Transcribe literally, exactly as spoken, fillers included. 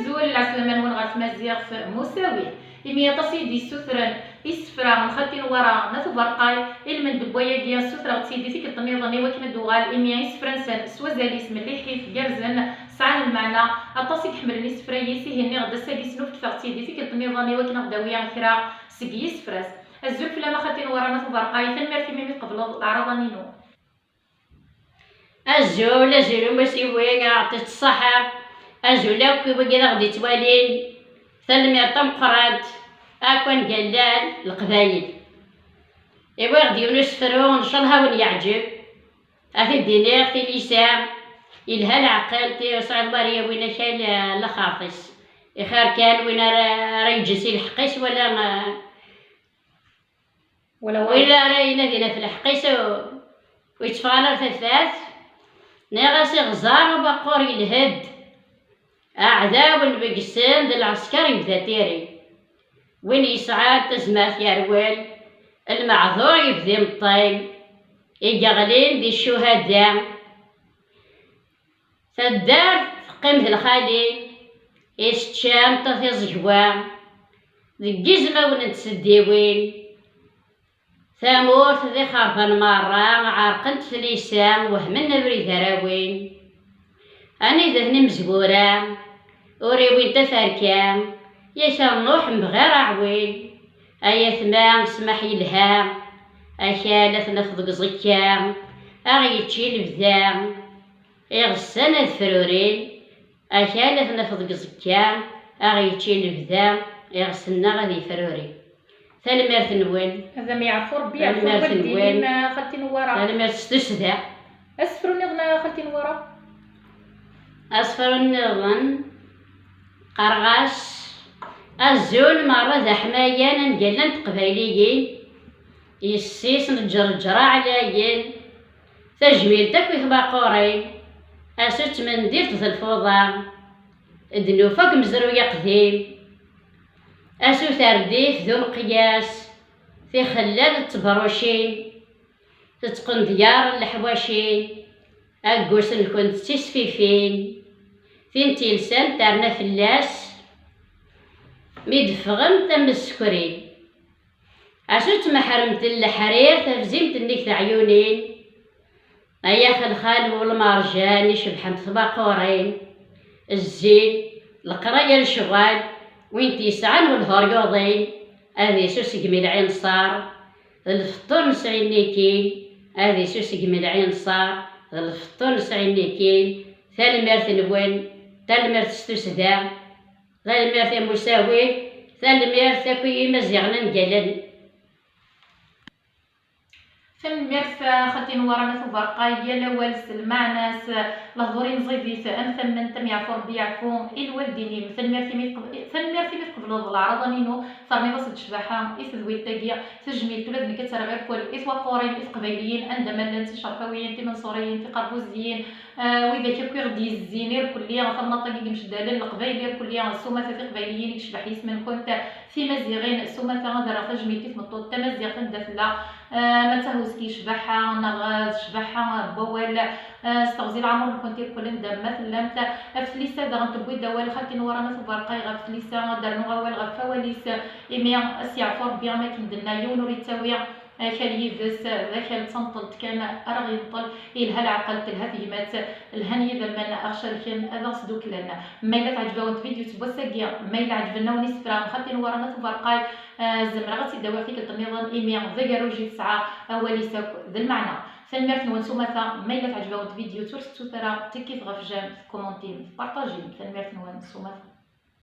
Azul, lɛeslama-nwen ɣer tmaziɣt n usawi. Imi aṭas i d-yessutren isefra n xalti Newwara n At Uberqay, ilmend n wayagi ssutreɣ-tt-id i tikkelt nniḍen i wakken ad d-tuɣal, imi isefra-nsen s wazal-is melliḥit, gerrzen, sɛan lmeɛna. Aṭas i iḥemmlen isefra-is, ihi nniɣ-d ass-agi snufkteɣ-tt-id i tikkelt nniḍen i wakken ad d-awiɣ kra seg yisefra-s. Azul fell-am a xalti Newwara n At Uberqay, tanemmirt imi mi tqebleḍ leɛraḍa-inu. Azul, azul umusiwi, yeɛṭi-k ṣṣaḥa. Azul akk i wigi i ɣ-d-ittwalin. Tanemmirt tameqqrant akk a ngallan Leqbayel. Iwwiɣ-d yiwen usefru, ncallah a wen-yeɛǧeb. A t-id-iniɣ tilisa, yelha leɛqel, ti-, ur sɛiḍ wara yawin akal, eh, laxert-is. Ixir kan win ara, ara yeǧǧen si lḥeqq-is wala, eh, Wala win ara inadin ɣef lḥeqq-is u, u yetteffeɣ ara ar tafat, nniɣ-as iɣẓer ubaqur yelhed, aɛdaw n begsen d lɛesker yebda tiri. Win yesɛan tazmert yerwel, lmeɛdur yebda imeṭṭi, i yeɣlin di ccuhada. Taddart teqqim d lxali, is tečča tameṭṭut iẓegwa, deg yizmawen n tseddiwin. Tamurt d ixerban merra, ɛerqent tlisa, wehmen abrid ara win. Anida-ten imezwura, ur iwin taferka, yak rnuḥ mebɣir aɛwin. Ay atma, ssmaḥ yelha, akal ad t-naf deg uẓekka, a ɣ-yečči lebda. Iɣsan ad frurin, akal ad t-naf deg uẓekka, a ɣ-yečči lebda, iɣsan-nneɣ ad yefruri. Tanemmirt-nwen. Ad am yeɛfu Rebbi, yeɛfu Tanemmirt-nwen. Walidin-im, a xalti Newwara. Tanemmirt s tussda. Asefru nniḍen, a xalti Newwara? Asefru nniḍen, qqareɣ-as: Azul merra d aḥmayan, a ngallan teqbayliyin, yessi-s n ǧerǧer ɛlayen, tajmilt akk i tbaqurin, asu d tmendilt d lfuḍa, d nufa deg umezruy aqdim, asu tardit d umeqyas, tixellal d tebrucin, tettqendyar n leḥwacin, aggus-nkent d tisfifin, tin t-yelsan terna fell-as, mi d-ffɣent am tsekrin. Acu tmeḥremt n leḥrir tafzimt-nni deg teɛyunin, ay axelxal bu lmerjan icebḥen tbaqurin, zzin, leqraya lecɣal, win t-yesɛan welhur yuḍin, ad isusgem i lɛinṣer, d lfeṭṭur nesɛi nnikin, ad isusgem i lɛinṣer, d lfeṭṭur nesɛi nnikin. Tanemmirt-nwen, tanemmirt s tussda, tanemmirt i Musawi, tanemmirt akk i Yimaziɣen aneggalan. Tanemmirt a xalti Newwara n At Uberqay, yal awal s lmeɛna-s, lehdur imẓid-it am tamment, am yeɛfu Rebbi yeɛfu i lwaldin-im. Tanemmirt imi tqeb-, tanemmirt imi tqebleḍ leɛraḍa-inu, terniḍ-as-d ccbaḥa i tedwilt-agi. Tajmilt ula d nekk ad tt-rreɣ irkel i twaqurin, i teqbayliyin, anda ma llant, ticerfawiyin, timenṣuriyin, tiqerbuziyin, ah, widak akk i ɣ-d-yezzin irkelli ɣef amnaṭ-agi n yimceddalen, leqbayel irkelli, s umata tiqbayliyin i yecbeḥ yisem-nkent, timaziɣin, s umata ad rreɣ tajmilt i tmeṭṭut tamaziɣt anda tella, ah, ma d tahuski ccbaḥa, neɣ d ccbaḥa n wawal, ah, s teɣzi leɛmer-nkent irkelli anda ma tellamt. Ɣef tlisa daɣen tewwi-d awal xalti Newwara n At Uberqay, ɣef tlisa ad d-rnuɣ awal ɣef wawal-is, imi ad s-yeɛfu Rebbi, am akken d-nenna, yiwen ur yettawi akal yid-s, d akal d tameṭṭelt kan ara ɣ-yenṭel, yelha leɛqel, telha tegmat, lhan yidammen, a ɣ-cerken, ad aɣ-sduklen. Ma yella teɛǧeb-awen tvidyut n wass-agi, ma yella ɛeǧben-awen isefra n xalti Newwara n At Uberqay, ah, zemreɣ ad tt-id-awiɣ tikkelt nniḍen, imi d agerruj i tesɛa, awal-is akk d lmeɛna. Tanemmirt-nwen s umata, ma yella teɛǧeb-awen tvidyut, ur tettut ara tikkit ɣef j'aime, tkumantim, tpartajim. Tanemmirt-nwen s umata.